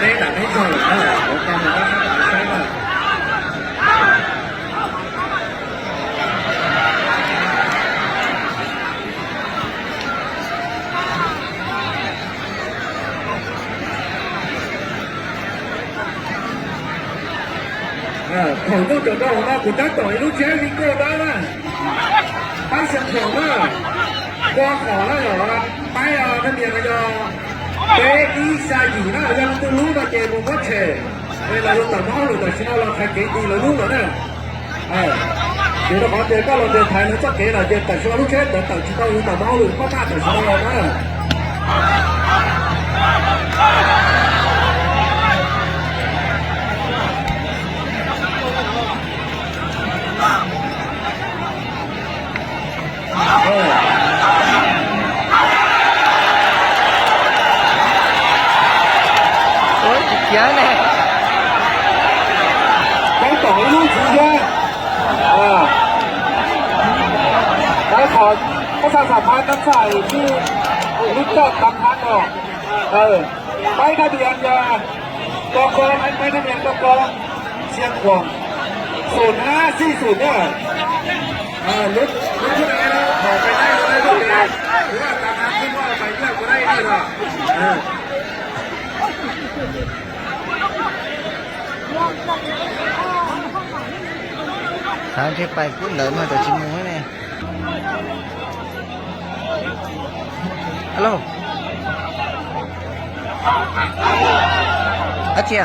Peb nram peb zog lawm na, ua tau mus rau sab tod saib na. Thaum nyuj tawm rau hauv no kuv tab tom ib lub tsheb vij koj dawb na, paib Xeev Khuam na, ua qhov na yog paib thaj nias no yog peb ib xya yim na, yog leej twg lub no ces mus muab tshem, es lawv yuav tawm mob hauj lwm tam sim no los thaiv kev ti lawv lub lawm na. Ces rau qhov tias koj los tias thaiv nws txoj kev lawm ces tam sim no lub tsheb ntawd tawm tsis tau, yuav tawm mob hauj lwm maj maj tam sim no na. Ua tsis khiav ne. Peb tom ib lub ntxiv thiab. Peb qhov pab xav xam phab tab txhais tib lub coj tam phab no. Paib thaj nias yog ko ko, paib thaj nias ko ko, Xia Khuam, xum hab xij xum na. Lub, lub tsheb no thaum pais laij ua laij lub es, kuv tam na tib muaj pais laij ua laij no. Xav ntshe pais kub ntawd no tam tsis mus ne. Alo. Ab tsi.